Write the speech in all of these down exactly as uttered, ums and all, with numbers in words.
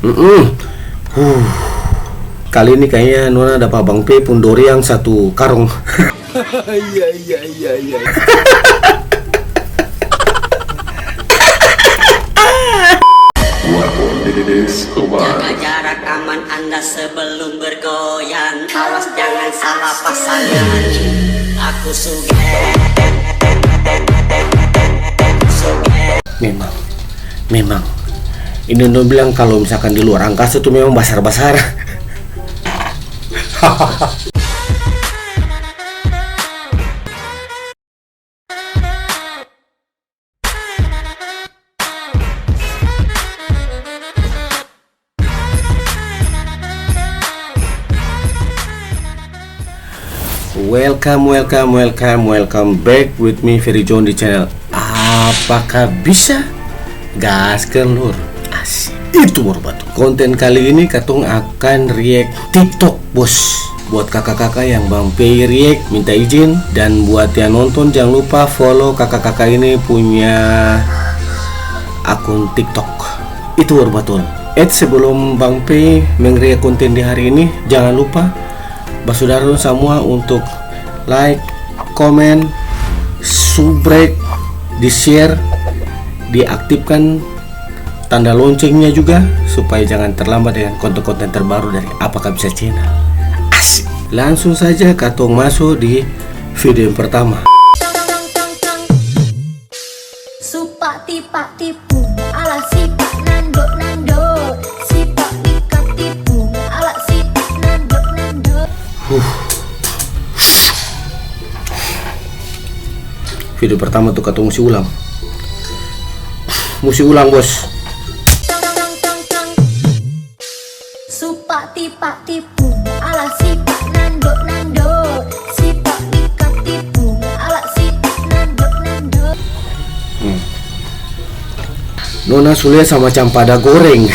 Mm-mm. Huh. Kali ini kayaknya Nona dapa Bang P pung durian satu karung. Iya, iya, iya, iya. Jaga jarak aman Anda sebelum bergoyang. Awas jangan salah pasangan. Aku suge. Memang, memang. Ini dong bilang kalau misalkan di luar angkasa tuh memang basar-basar. Welcome, welcome, welcome, welcome back with me, Ferry John, di channel Apakah Bisa? Gaskan lor. Asik. Itu baru batul. Konten kali ini katong akan react TikTok, bos. Buat kaka-kaka yang Bang Pei react, minta izin. Dan buat yang nonton, jangan lupa follow kaka-kaka ini punya akun TikTok. Itu baru batul. Eits, sebelum Bang Pei meng-react konten di hari ini, jangan lupa basudara dong samua untuk like, komen, subrek, di-share, diaktifkan tanda loncengnya juga, supaya jangan terlambat dengan konten-konten terbaru dari Apakah Bisa Channel. Asik. Langsung saja katong maso di video yang pertama. Su pak tipak tipung, ala sipak nando nando, sipak ikat tipung, ala sipak nando nando. Huh. Video pertama tuh katong musti ulang. Musti ulang, bos. Su pak tipak tipung, ala sipak nando nando, sipak ikat tipung, ala sipak nando nando. Hmm. Nona su lia sama campada goreng.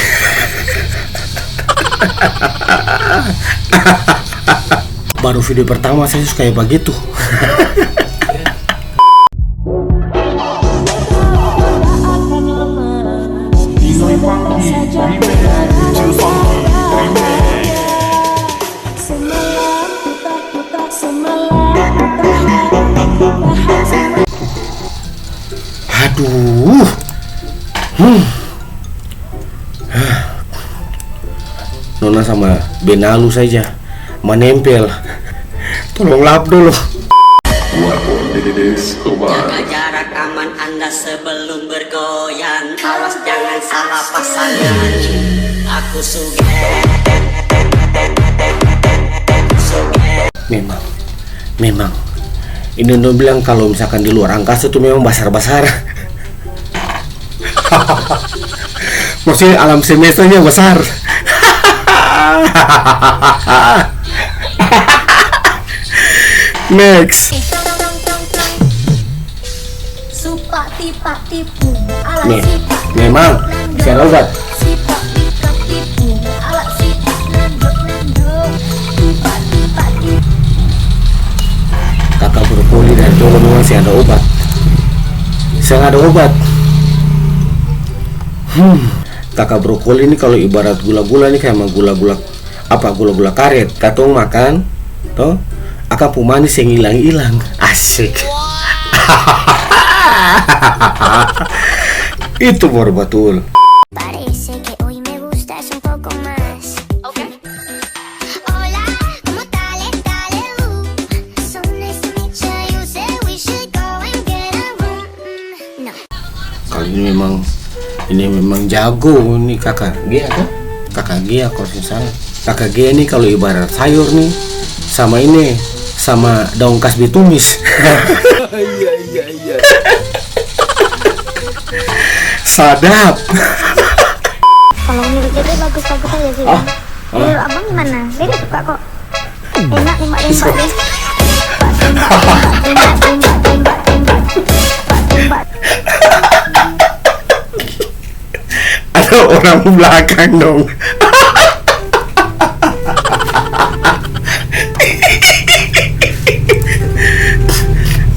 Baru video pertama saya su kaya bagitu. Aduh. Hmm. Nona sama benalu saja manempel. Tolong lap dolo. Jaga jarak aman Anda sebelum bergoyang. Awas jangan salah pasangan. Aku suge. Suge. Memang, memang. Ini dong bilang kalau misalkan di luar angkasa tuh memang basar-basar. Maksudnya alam semestanya besar. Next. Nih, memang, masih ada obat. Kaka brokoli dari dolo memang seng ada obat. Seng ada obat. Hmm, kaka brokoli ni kalo ibarat gula-gula ni kaya gula-gula, apa, gula-gula karet. Katong makan, to, akang pung manis seng ilang-ilang. Asik. Itu baru batul. Parece que hoy me gustas un poco más. Oke. Hola, ¿cómo tal? Dale, uh. Son es mucha, you say we should go and get a room. Mm, no. Kali ini memang, ini memang jago nih Kaka Gea, to? Kaka Gea, kalo seng salah. Kaka Gea nih kalo ibarat sayur nih, sama ini, sama daun kasbi tumis. Iya, iya, iya. Sadap. Kalau menurut Dede bagus-bagus aja sih, Bang. Ah, ah. Menurut Abang gimana? Dede suka kok. Enak, tembak, tembak, deh. Tembak, tembak, tembak, tembak, tembak, tembak, tembak. Orang blakang dong.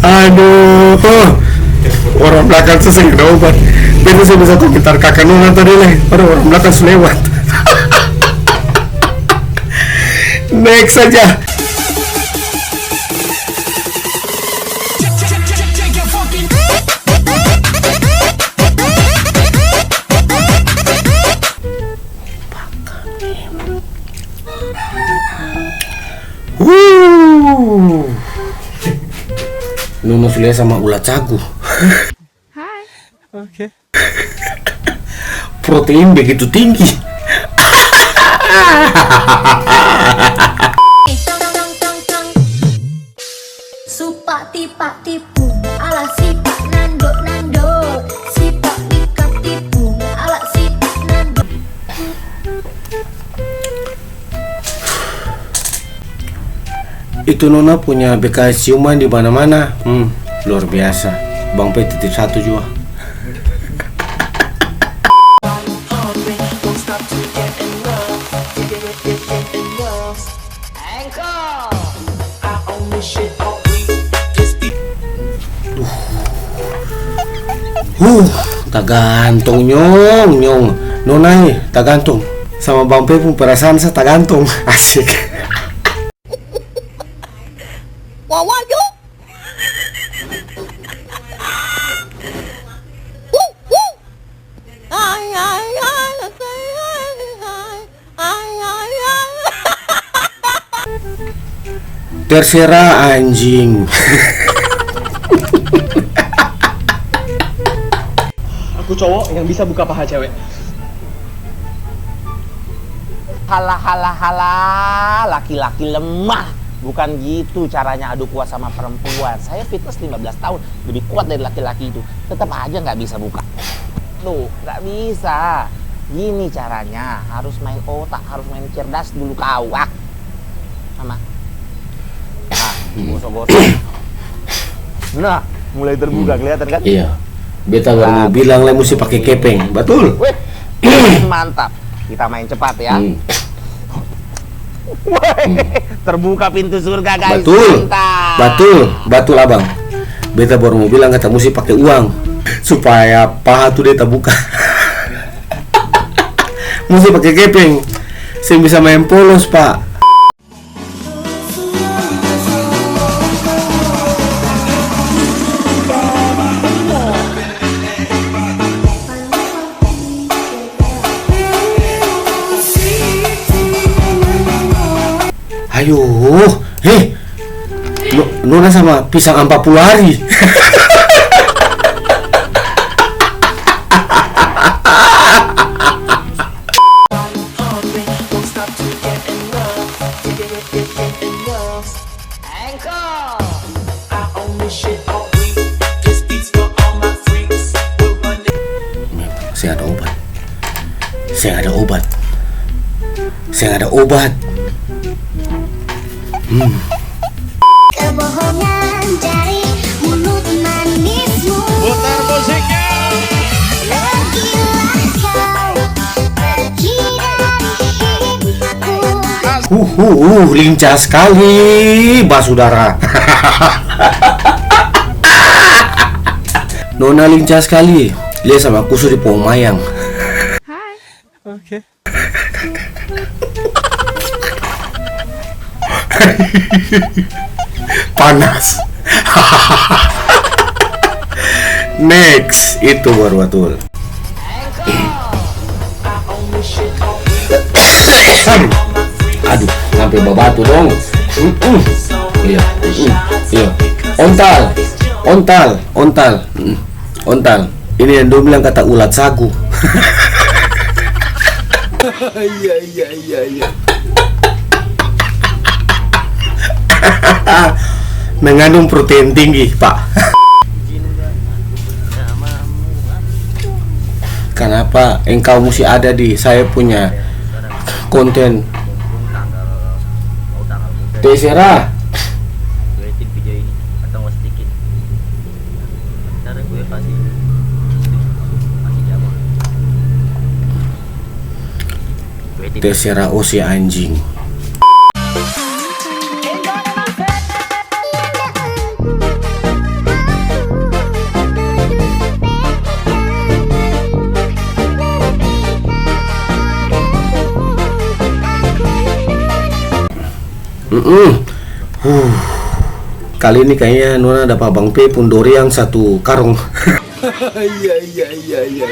Aduh, orang blakang su seng ada obat. Beta su bisa komentar kaka nona tadi lai. Aduh, orang blakang su lewat. Next saja. Huh. Nona su lia sama ulat sagu. Hai. Oke. Protein begitu tinggi. Su pak tipak tipu, ala si pak nando nando, si pak ikat tipu, ala si pak nando. Itu nona punya bekas ciuman di mana-mana, hmm, luar biasa. Bang Pe titip satu jua. Huh, tagantong nyong, nyong. Nona e, tagantong. Sama Bang Pe pung perasaan sa tagantong. Asik. Wawa ju. Wuh, wuh. Ai, ai, ai, ai, ai, ai. Ai, ai, ai. Terserah, anjing. Aku cowok yang bisa buka paha cewek. Halah, halah, halah, laki-laki lemah. Bukan gitu caranya adu kuat sama perempuan. Saya fitness lima belas tahun, lebih kuat dari laki-laki itu. Tetap aja nggak bisa buka. Tuh, nggak bisa. Gini caranya, harus main otak, harus main cerdas dulu kau. Ah, sama. Nah, gosok-gosok. Nah, mulai terbuka, kelihatan kan? Iya. Beta baru mau bilang, lai musti pake kepeng. Batul. Weh, mantap. Kita main cepat ya. Hmm. Weh, terbuka pintu surga, guys. Batul. Mantap. Batul, batul, Abang. Beta baru mau bilang kata musti pake uang supaya paha tu dia tabuka. Musti pake kepeng. Seng bisa main polos, Pak. Ayo, heh, no-, nona sama pisang ampa puluh hari. Seng ada obat. Seng ada obat. Seng ada obat. Hmm. Kebohongan dari mulut manismu. Putar musiknya. Pergilah kau, pergi dari hidupku. Uh, uh, uh, lincah skali, basudara. Nona lincah skali, lia sama kusu di pohong mayang. Hai. Oke. Panas. Next, itu baru batul. Aduh, sampe babatu dong. Mm-mm. Iya, mm-mm. Iya. Ontal, ontal, ontal. Mm. Ontal. Ini yang dong bilang kata ulat sagu. Iya, iya, iya, iya. Mengandung protein tinggi, Pak. Kanapa engkau musti ada di saya punya konten? Terserah. Ntar gue kasih, kasih jawab. Terserah ose anjing. Mm-mm. Huh. Kali ini kayaknya Nona dapa Bang Pe pung durian satu karung. Iya, iya, iya, iya.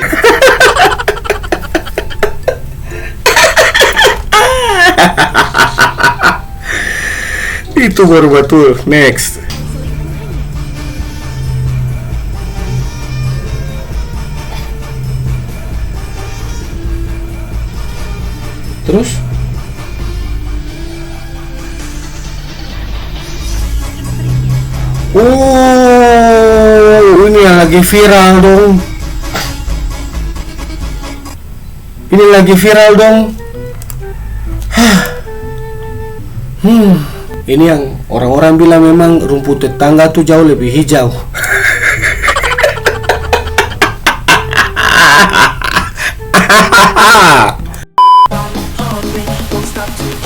Itu baru batul. Next. Terus? Oh, ini yang lagi viral dong. Ini lagi viral dong. Hah. Hmm. Ini yang orang-orang bilang memang rumput tetangga tuh jauh lebih hijau.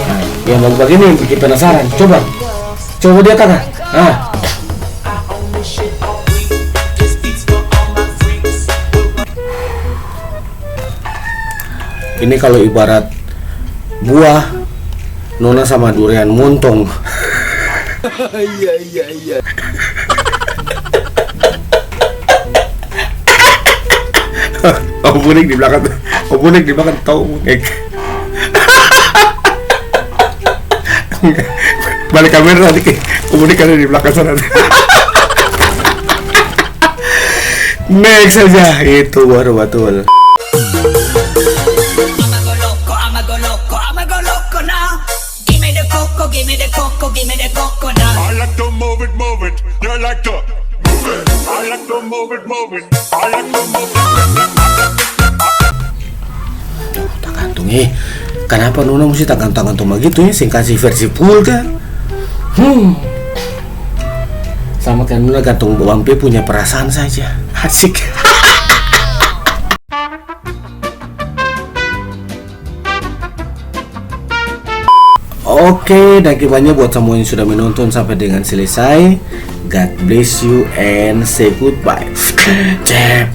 Nah, yang bagus bagini yang bikin penasaran. Coba. Coba dia tangan. Nah. Ini kalau ibarat buah, Nona sama durian montong. Iya, iya, iya. Oh, bonek di belakang tuh. Oh, bonek di belakang, tahu bonek. Balik kamera nanti, oh, bonek ada di belakang sana. Next saja, itu baru batul. I'ma go loco, I'ma go loco, I'ma go loco now. Gimme the coco, gimme the coco, gimme the coco now. I like to move it, move it. You like to move it. I like to move it, move it. I like to move it. Tagantung, eh. Kanapa Nona musti tagantung-tagantung bagitu, eh? Seng kasi versi full ka? Hmm. Sama kaya Nona gantung Bang Pe punya perasaan saja. Asik. Oke, danke banya buat samua yang sudah menonton sampe dengan selesai. God bless you and say goodbye. Cep.